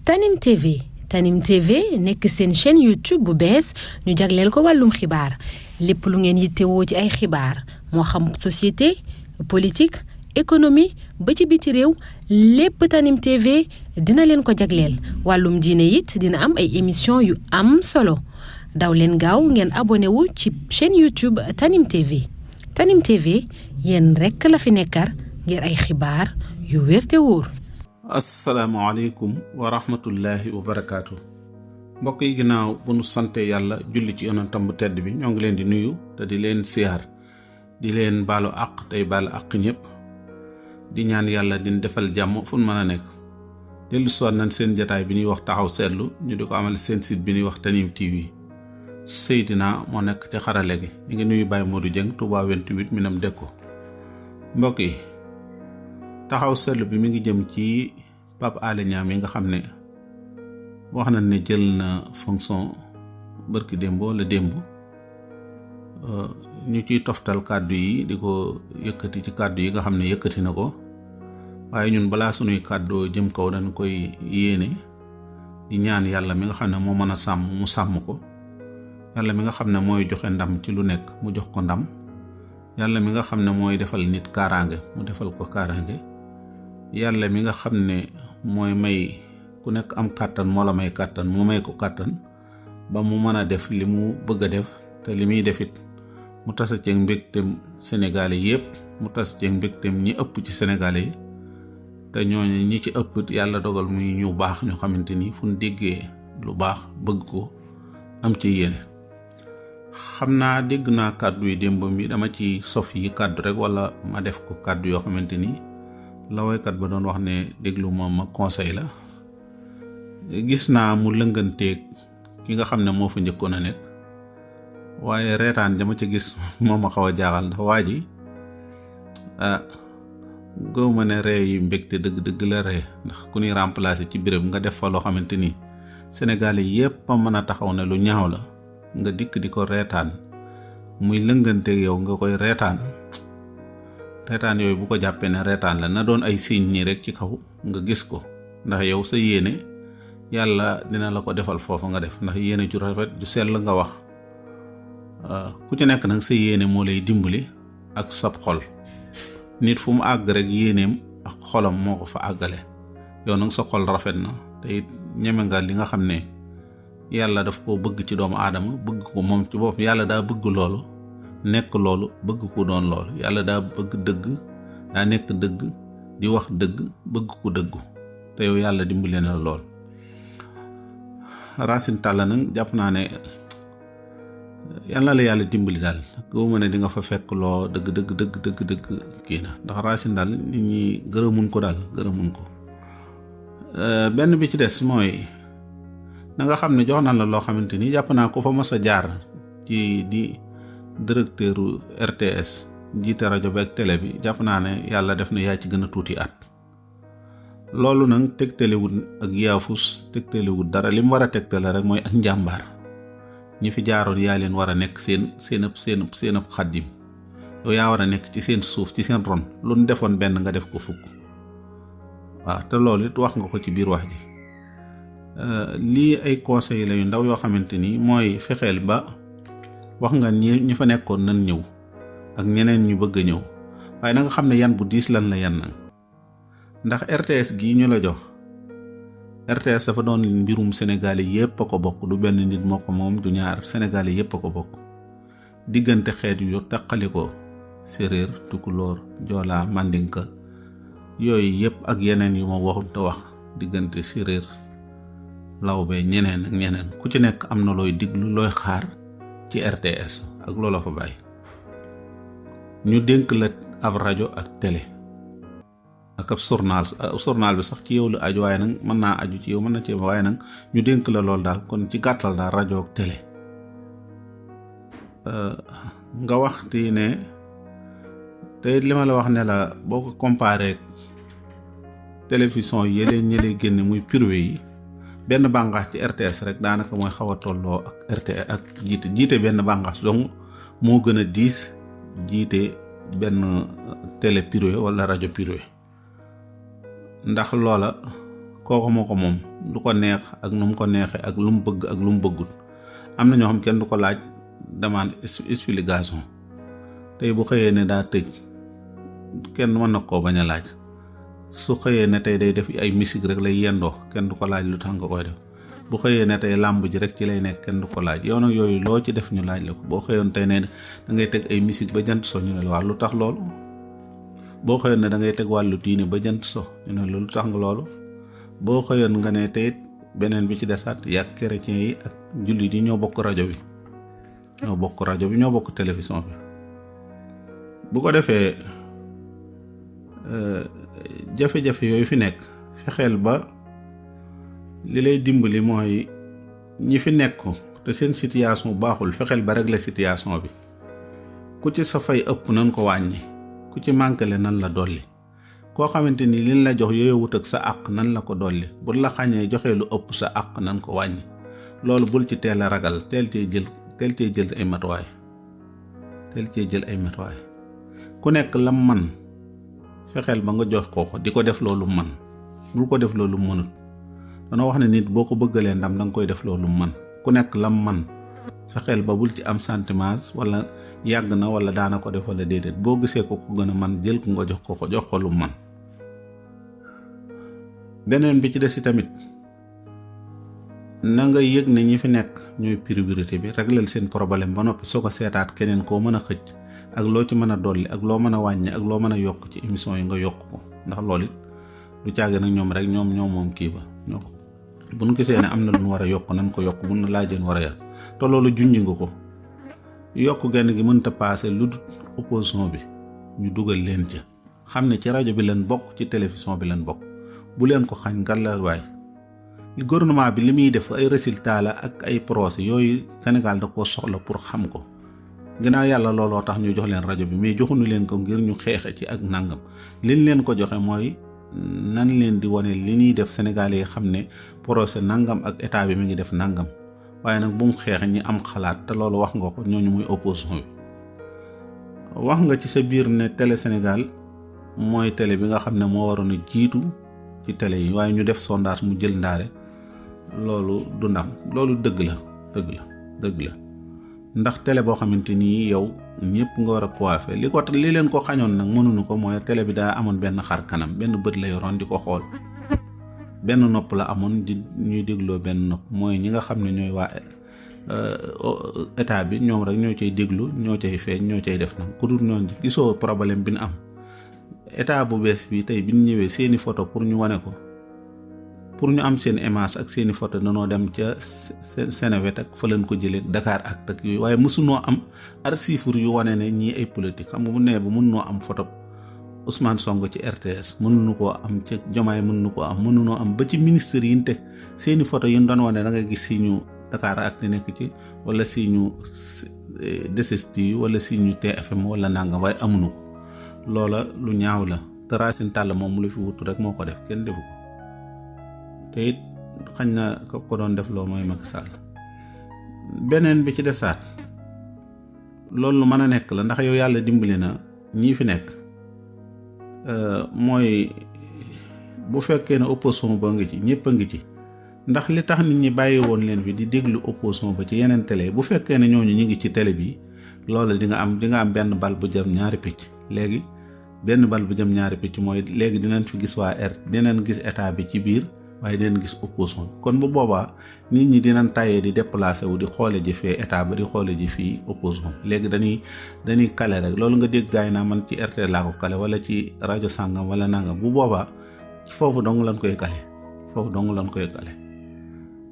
Tanim TV Tanim TV nekk seen chaîne YouTube bu bees ñu jagleel ko wàllum xibaar lépp lu ngeen yittewoo ci ay xibaar moo xam société politique économie ba ci biti réew lépp Tanim TV dina leen ko jagleel wàllum diine it dina am ay émission yu am solo daw leen gaaw ngeen abonné wu ci chaîne YouTube Tanim TV Tanim TV yéen rekk la fi nekkar ngir ay xibaar yu wér te wóor. asalaamaaleykum wa rahmatullahi wa barakaatu. mbokk yi ginnaaw bu nu sante yàlla julli ci yonentam bu tedd bi ñoo ngi leen di nuyu te di leen siyaar di leen baalu àq tey baalu àq ñëpp di ñaan yàlla din defal jàmm fu nu mën a nekk. dellu siwaat nañ seen jataay bi ñuy wax taxaw seetlu ñu di ko amal seen site bi ñuy wax Tanim TV. Seydina moo nekk ci xarale gi ñu ngi nuyu Baye Modou Dieng Touba 28 minam dëkk ko mbokk yi taxaw seetlu bi mi ngi jëm ci Pape Alé Niang mi nga xam ne wax nañ ne jël na fonction bërki démb wala démb ñu ciy toftal kàddu yi di ko yëkkati ci kàddu yi nga xam ne yëkkati na ko waaye ñun balaa sunuy kàddoo jëm kaw dañ koy yéene di ñaan yàlla mi nga xam ne moo mën a sàmm mu sàmm ko yàlla mi nga xam ne mooy joxe ndam ci lu nekk mu jox ko ndam yàlla mi nga xam ne mooy defal nit kaaraange mu defal ko kaaraange yàlla mi nga xam ne mooy may ku nekk am kàttan moo la may kàttan mu may ko kàttan ba mu mën a def li mu bëgg a def te li muy defit mu tasa ceeg mbégteem Sénégalais yépp mu tasa ceeg mbégteem ñi ëpp ci Sénégalais yi te ñooñu ñi ci ëpp yàlla dogal muy ñu baax ñu xamante ni fu ñu déggee lu baax bëgg ko am ci yéene. xam naa dégg naa kàddu yi démb mi dama ci sof yi kàddu rek wala ma def ko kàddu yoo xamante ni la woykat ba doon wax ne déglu ma conseil la gis naa mu lënganteeg ki nga xam ne moo fa njëkkoon a nekk waaye reetaan dama ci gis moo ma xaw a jaaxal ndax waa ji gëw ma ne ree yi mbégte dëgg-dëgg la ree ndax ku ñuy remplacer ci béréb nga def fa loo xamante ni Sénégalais yépp a mën a taxaw ne lu ñaaw la nga dikk di ko reetaan muy lënganteeg yow nga koy reetaan yooyu bu ko jàppee ne reetaan la na doon ay signe ñi rek ci kaw nga gis ko ndax yow sa yéene yàlla dina la ko defal foofu nga def ndax yéene ju rafet ju sell nga wax ku ci nekk nag sa yéene moo lay dimbali ak sab xol nit fu mu àgg rek yéeneem ak xolam moo ko fa àggale yow nag sa xol rafet na te it ñeme nga li nga xam ne yàlla daf koo bëgg ci doomu aadama bëgg ko moom ci bopp yàlla daa bëgg loolu nekk loolu bëgg ko doon loolu yàlla daa bëgg dëgg daa nekk dëgg di wax dëgg bëgg ko dëggu te yow yàlla dimbali na lool. Racine Talla nag jàpp naa ne yàlla la yàlla dimbali daal gëwuma ne di nga fa fekk loo dëgg kii na ndax Racine daal nit ñi gërëmuñ ko daal gërëmuñ ko. benn bi ci des mooy na nga xam ne jox na la loo xamante ni jàpp naa ko fa mës a jaar ci di directeur RTS jiite rajo bi ak télé bi jàpp naa ne yàlla def na yaa ci gën a tuuti at loolu nag tegtalewul ak yaafus tegtalewul dara li mu war a tegtale rek mooy ak njàmbaar ñi fi jaaroon yaa leen war a nekk seen ab xaddim yow yaa war a nekk ci seen suuf ci seen ron lu nu defoon benn nga def ko fukk waaw te loolu it wax nga ko ci biir wax ji lii ay conseil la yu ndaw yoo xamante ni mooy fexeel ba wax nga ñi fa nekkoon nan ñëw ak ñeneen ñu bëgg a ñëw waaye na nga xam ne yan bu diis lan la yan nag ndax RTS gii ñu la jox RTS dafa doon mbirum Sénégalais yépp a ko bokk du benn nit moo ko moom du ñaar Sénégalais yépp a ko bokk diggante xeet yu taqali ko séréer tukulóor joolaa mandinka yooyu yépp ak yeneen yu ma waxut te wax diggante séréer lawbe ñeneen ak ñeneen ku ci nekk am na looy diglu looy xaar ci RTS ak loola fa bàyyi ñu dénk la ab rajo ak télé ak ab journal bi sax ci yow la aju waaye nag mën naa aju ci yow mën na ci waaye nag ñu dénk la loolu daal kon ci gàttal daal rajo ak télé nga waxti ne te li ma la wax ne la boo ko comparé télévision yeleen ñi lay génne muy privé yi benn bànqaas ci RTS rek daanaka mooy xaw a tolloo ak RTS ak jiite benn bànqaas donc moo gën a diis jiite benn télé privé wala rajo privé ndax loola kooku moo ko moom du ko neex ak nu mu ko neexee ak lu mu bëgg ak lu mu bëggut. am na ñoo xam kenn du ko laaj demande explication tey bu xëyee ne daa tëj kenn mën na koo bañ a laaj su xëyee ne tey day def ay musique rek lay yendoo kenn du ko laaj lu tax nga koy def bu xëyee ne tey làmb ji rek ci lay nekk kenn du ko laaj yow nag yooyu loo ci def ñu laaj la ko boo xëyoon tey ne da ngay teg ay musique ba jant so ñu ne la waa lu tax loolu boo xëyoon ne da ngay teg wàllu diine ba jant so ñu ne la lu tax nga loolu boo xëyoon nga ne tey beneen bi ci desaat yàgg chrétien yi ak jullit yi ñoo bokk rajo bi ñoo bokk télévision bi bu ko defee jafe-jafe yooyu fi nekk fexeel ba li lay dimbali mooy ñi fi nekk te seen situation baaxul fexeel ba régler situation bi ku ci sa fay ëpp nan ko wàññi ku ci manqué nan la dolli koo xamante ni liñ la jox yooyu wut ak sa àq nan la ko dolli bu la xañee joxee lu ëpp sa àq nan ko wàññi loolu bul ci teel a ragal teel cee jël ay matuwaay ku nekk lam man fexeel ba nga jox ko di ko def loolu man bul ko def loolu mënut danoo wax ne nit boo ko bëggalee ndam danga koy def loolu man ku nekk lam man fexeel ba bul ci am sentiment wala yàgg na wala daana ko def wala déedéet boo gisee ko gën a man jël ko nga jox ko lu man beneen bi ci des tamit na nga yëg ne ñi fi nekk ñooy priorité bi régleel seen problème ba noppi soo ko seetaat keneen koo mën a xëcc ak loo ci mën a dolli ak loo mën a wàññi ak loo mën a yokk ci émission yi nga yokk ko ndax loolu it du caage nag ñoom rek ñoom moom kii ba ñoo ko bu ñu gisee ne am na lu ñu war a yokk nan ko yokk bu ñu laajeen war a yar te loolu junj nga ko yokk genn gi mënta paase lu dul opposition bi ñu dugal leen ci xam ne ci rajo bi leen bokk ci télévision bi leen bokk bu leen ko xañ ngallaawaay gouvernement bi li muy def ay résultat la ak ay procès yooyu Sénégal da koo soxla pour xam ko ginnaaw yàlla looloo tax ñu jox leen rajo bi mais joxuñu leen ko ngir ñu xeexe ci ak nangam liñ leen ko joxe mooy nan leen di wane li ñuy def Sénégalais yi xam ne procès nangam ak état bi mi ngi def nangam waaye nag bu mu xeexe ñi am xalaat te loolu wax nga ko ñooñu muy opposition bi wax nga ci sa biir ne télé Sénégal mooy télé bi nga xam ne moo waroon a jiitu ci télé yi waaye ñu def sondage mu jël ndaare loolu du ndam loolu dëgg la ndax télé boo xamante ni yow ñëpp nga war a coiffé li leen ko xañoon nag mënuñu ko mooy télé bi daa amoon benn xar kanam benn bët la yoroon di ko xool benn nopp la amoon di ñuy dégloo benn nopp mooy ñi nga xam ne ñooy waa état bi ñoom rek ñoo cay déglu ñoo cay feeñ ñoo cay def nag ku dul ñoon gisoo problème bi ñu am état bu bees bi tey bi ñu ñëwee seeni photo pour ñu wane ko pour ñu am seen image ak seeni photo danoo dem ca Senewet ak fa leen ko jëlee Dakar ak yooyu waaye mësunoo am archive yu wane ne ñii ay politique xam nga bu nee ba mën noo am photo Ousmane Sonko ci RTS mënuñu koo am ca Diomaye mënuñu koo am mënunoo am ba ci ministre yi ñu teg seeni photo yi ñu doon wane da nga gis si ñu Dakar ak di nekk ci wala si ñu DSTV wala si ñu TFM wala nangam waaye amuñu ko loola lu ñaaw la te Racine Talla moom mu la fi wutu rek moo ko def kenn defu ko te it xañ na ko doon def loo mooy Macky Sall beneen bi ci desaat loolu lu mën a nekk la ndax yow yàlla dimbali na ñii fi nekk mooy bu fekkee ne opposition ba ngi ci ñëpp a ngi ci ndax li tax nit ñi bàyyi woon leen fi di déglu opposition ba ci yeneen télé bu fekkee ne ñooñu ñu ngi ci télé bi loolu di nga am benn bal bu jëm ñaari picc léegi benn bal bu jëm ñaari picc mooy léegi dinañ fi gis dinañ gis état bi ci biir waaye dinañ gis opposition kon bu boobaa nit ñi dinañ tàyyee di déplacé wu di xoole ji fee état ba di xoole ji fii opposition léegi dañuy kale rek loolu nga dégg gaay naa man ci RT laa ko kale wala ci rajo sàngam wala nangam bu boobaa foofu dong lañ koy kale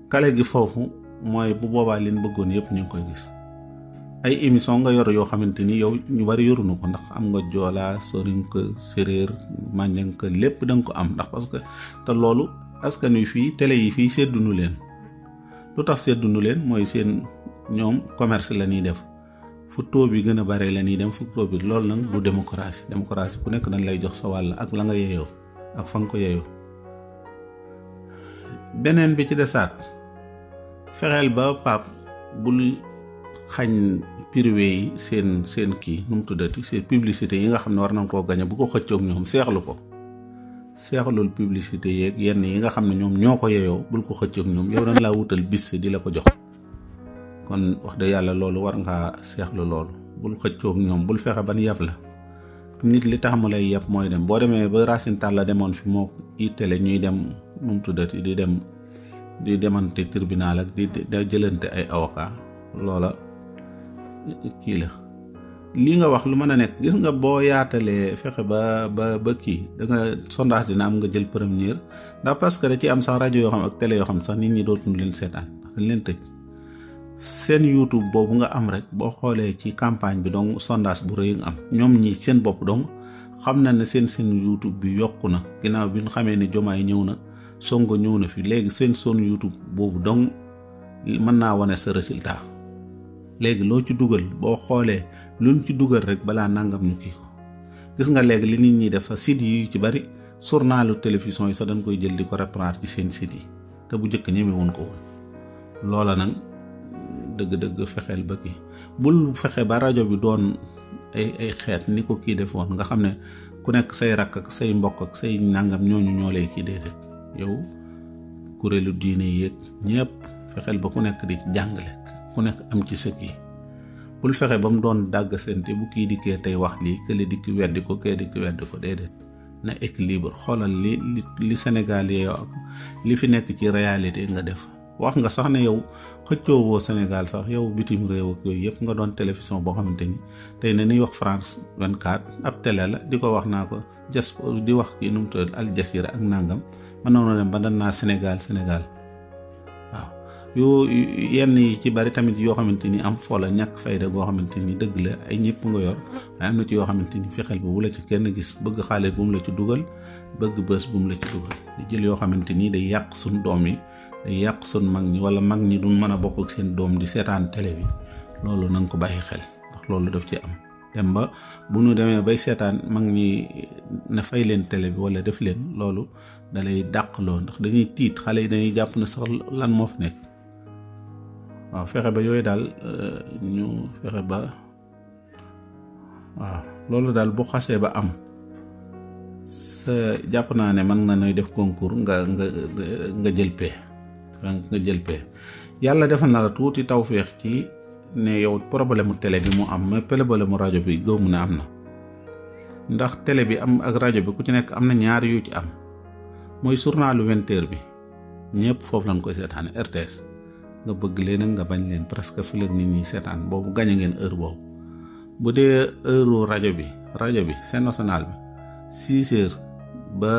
kale gi foofu mooy bu boobaa liñ bëggoon yëpp ñu ngi koy gis ay émission nga yor yoo xamante ni yow ñu bari yorunu ko ndax am nga joolaa soninka séréer mànjanka lépp danga ko am ndax parce que te loolu askan wi fii télé yi fii seddunu leen lu tax seddunu leen mooy seen ñoom commerce la ñuy def fu taux bi gën a bare la ñuy dem fu taux bi loolu nag du démocratie ku nekk dañ lay jox sa wàll ak la nga yeyoo ak fa nga ko yeyoo beneen bi ci desaat fexeel ba pap bul xañ privé yi seen kii nu mu tuddati seen publicité yi nga xam ne war nañ koo gañe bu ko xëccoog ñoom seexlu ko seexalul publicité yeeg yenn yi nga xam ne ñoom ñoo ko yeyoo bul ko xëccoog ñoom yow dañ laa wutal bis di la ko jox kon wax dëgg yàlla loolu war ngaa seexlu loolu bul xëccoog ñoom bul fexe ban yab la nit li tax mu lay yab mooy dem boo demee ba Racine Talla demoon fi moo ittele ñuy dem nu mu tuddati di demante tribunal ak di jëlante ay avocat loola kii la lii nga wax lu mën a nekk gis nga boo yaatalee fexe ba kii da nga sondage dina am nga jël première ndax parce que da ci am sax rajo yoo xam ak télé yoo xam sax nit ñi dootuñu leen seetaan dañ leen tëj seen YouTube boobu nga am rek boo xoolee ci campagne bi donc sondage bu rëy nga am ñoom ñi seen bopp donc xam na ne seen YouTube bi yokku na ginnaaw bi ñu xamee ne Diomaye ñëw na Sonko ñëw na fi léegi seen YouTube boobu donc mën naa wane sa résultat léegi loo ci dugal boo xoolee luñ ci dugal rek balaa nangam ñu kii ko gis nga léegi li nit ñi def sa site yi ci bari journalu télévision yi sax dañ koy jël di ko reprendre ci seen site yi te bu njëkk ñeme woon ko woon loola nag dëgg-dëgg fexeel ba kii bul fexe ba rajo bi doon ay xeet ni ko kii defoon nga xam ne ku nekk say rakk ak say mbokk ak say nangam ñooñu ñoo lay kii déedéet yow kuréelu diine yeeg ñëpp fexeel ba ku nekk di jàngale ku nekk am ci sëkk yi bul fexe ba mu doon dàgg sente bu kii dikkee tey wax lii kële dikk weddi ko kee dikk weddi ko déedéet na équilibre xoolal li Sénégal yi ak li fi nekk ci réalité nga def wax nga sax ne yow xëccoo woo Sénégal sax yow bitim réew ak yooyu yëpp nga doon télévision boo xamante ni tey ne niy wax France 24 ab télé la di ko wax naa ko di wax kii nu mu tudd Al Jazeera ak nangam man noonu dem ba dan naa Sénégal waaw yoo yenn yi ci bari tamit yoo xamante ni am foola ñàkk fayda goo xamante ni dëgg la ay ñëpp nga yor waaye am na ci yoo xamante ni fexeel ba bu la ci kenn gis bëgg xaalis bu mu la ci dugal bëgg bës bu mu la ci dugal di jël yoo xamante ni day yàq suñ doom yi day yàq suñ mag ñi wala mag ñi du mën a bokk ak seen doom di seetaan télé bi loolu na nga ko bàyyi xel ndax loolu daf ci am dem ba bu ñu demee bay seetaan mag ñi na fay leen télé bi wala def leen loolu dalay dàq loolu ndax dañuy tiit xale yi dañuy jàpp ne sax lan moo fi nekk waaw fexe ba yooyu daal ñu fexe ba waaw loolu daal bu xasee ba am sa jàpp naa ne mën na nooy def concours nga jël paie nga jël paie yàlla defal na la tuuti tawféex ci ne yow problème mu télé bi mu am mais problème mu rajo bi gëw mu ne am na ndax télé bi am ak rajo bi ku ci nekk am na ñaar yu ci am mooy journalu 20h bi ñëpp foofu lañ koy seetaane RTS nga bëgg leen ak nga bañ leen presque fi la nit ñi seetaan boobu gañe ngeen heure boobu bu dee heure rajo bi seen national bi 6h ba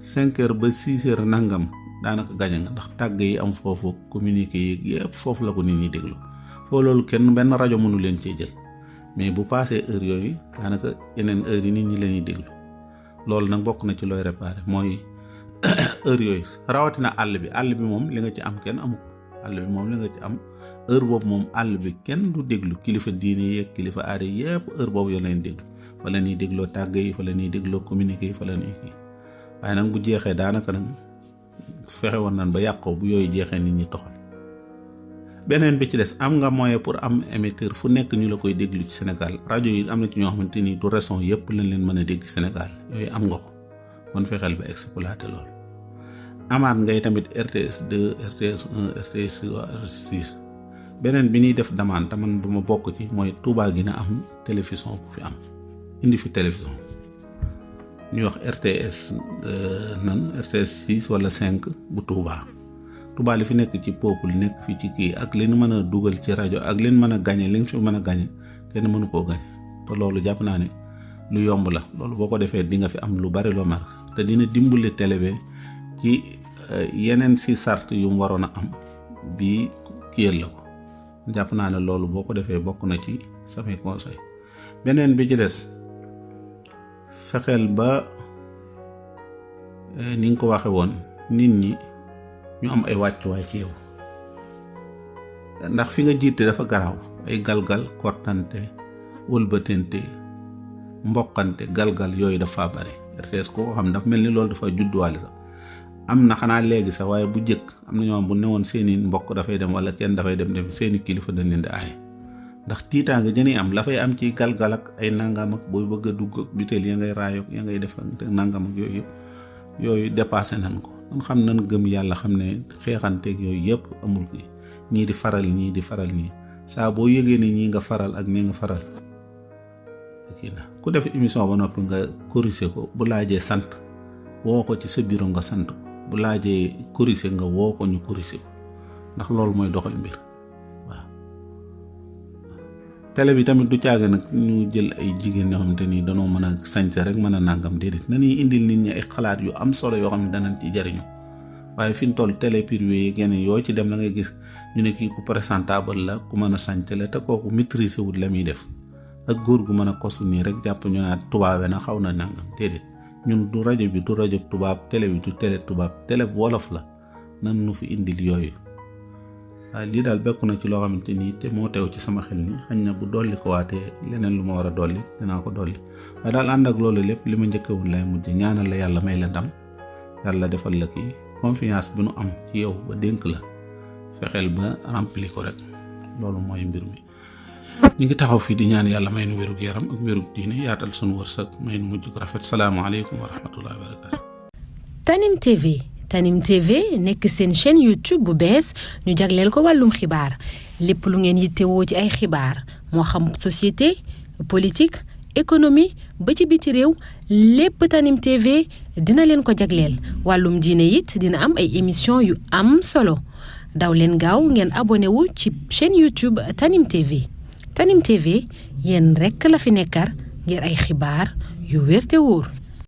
5h ba 6h nangam daanaka gañe nga ndax tàgg yi am foofu communiqué yi yëpp foofu la ko nit ñi déglu foo loolu benn rajo mënu leen cee jël mais bu passé heure yooyu daanaka yeneen heure yi nit ñi leen ñuy déglu loolu nag bokk na ci looy réparé mooy heure yooyu rawatina àll bi moom li nga ci am kenn amu ko àll bi moom li nga ci am heure boobu moom àll bi kenn du déglu kilifa diine yeeg kilifa aada yëpp heure boobu yoo leen déglu fa la ñuy dégloo tàgg yi fa la ñuy dégloo communiqué yi fa la ñuy kii waaye nag bu jeexee daanaka nag fexe woon nañ ba yàqoo bu yooyu jeexee nit ñi toxal beneen bi ci des am nga moyen pour am émetteur fu nekk ñu la koy déglu ci Sénégal rajo yi am na ci ñoo xamante ni du raison yëpp lañ leen mën a dégg Sénégal yooyu am nga ko kon fexeel ba exploité loolu amaat ngay tamit RTS 2 RTS 1 RTS 6 beneen bi ñuy def demande te man bu ma bokk ci mooy Touba gi na am télévision bu fi am indi fi télévision ñuy wax RTS RTS 6 wala 5 bu Touba li fi nekk ci peuple nekk fi ci kii ak li ñu mën a dugal ci rajo ak li ñu mën a gañe li ñu fi mën a gañe kenn mënu koo gañe te loolu jàpp naa ne lu yomb la loolu boo ko defee di nga fi am lu bari loo mar te dina dimbali télé bi ci yeneen si sart yu mu waroon a am bii kiyal la ko jàpp naa ne loolu boo ko defee bokk na ci samay conseil beneen bi ci des fexeel ba ni nga ko waxe woon nit ñi ñu am ay wàccuwaay ci yow ndax fi nga jiite dafa garaaw ay galgal kortante wëlbatente mboqante galgal yooyu dafa bari RTS ko xam dafa mel ni loolu dafa judduwaale sax am na xanaa léegi sax waaye bu jëkk am na ñoo bu newoon seeni mbokk dafay dem wala kenn dafay dem seeni kilifa dañ leen di aaye ndax tiitaanga jëni am la fay am ci galgal ak ay nangam ak booy bëgg a dugg ak butéel ya ngay raayok ya ngay def ak nangam ak yooyu dépassé nañ ko. nan xam nan gëm yàlla xam ne xeexanteeg yooyu yëpp amul ki ñii di faral ñii saa boo yëgee ni ñii nga faral ak ñi nga faral kii na ku def émission ba noppi nga corriger ko bu laajee sant woo ko ci sa bureau nga sant ko bu laajee corriger nga woo ko ñu corriger ko ndax loolu mooy doxal mbir waaw. télé bi tamit du caaga nag ñu jël ay jigéen yoo xamante ni danoo mën a sañse rek mën a nàngam déedéet nañuy indil nit ñi ay xalaat yu am solo yoo xam ne danañ ci jariñu waaye fi ñu toll télé privé yi yeneen yoo ci dem la ngay gis ñu ne kii ku présentable la ku mën a sañse la te kooku maîtriser wut la muy def ak góor gu mën a kosu nii rek jàpp ñu naa tubaabe na xaw na nàngam déedéet ñun du rajo bi du rajo tubaab télé bi du télé tubaab télé wolof la nan nu fi indil yooyu. waaye lii daal bekku na ci loo xamante ni te moo teew ci sama xel ni xañ na bu dolli ko waatee leneen lu ma war a dolli dinaa ko dolli waaye daal ànd ak loolu lépp li ma njëkkewul lay mujj ñaanal la yàlla may la ndam yàlla defal la kii confiance bi nu am ci yow ba dénk la fexeel ba rempli ko rek loolu mooy mbir mi. ñu ngi taxaw fii di ñaan yàlla may nu wérug yaram ak wérug diine yaatal sunu wërsëg may nu mujj ko rafet salaamaaleykum wa rahmatullahi wa barakatu. Tanim TV nekk seen chaîne YouTube bu bees ñu jagleel ko wàllum xibaar lépp lu ngeen yittewoo ci ay xibaar moo xam société politique économie ba ci biti réew lépp Tanim TV dina leen ko jagleel wàllum diine it dina am ay émission yu am solo daw leen gaaw ngeen abonné wu ci chaîne YouTube Tanim TV. Tanim TV yéen rekk la fi nekkar ngir ay xibaar yu wér te wóor.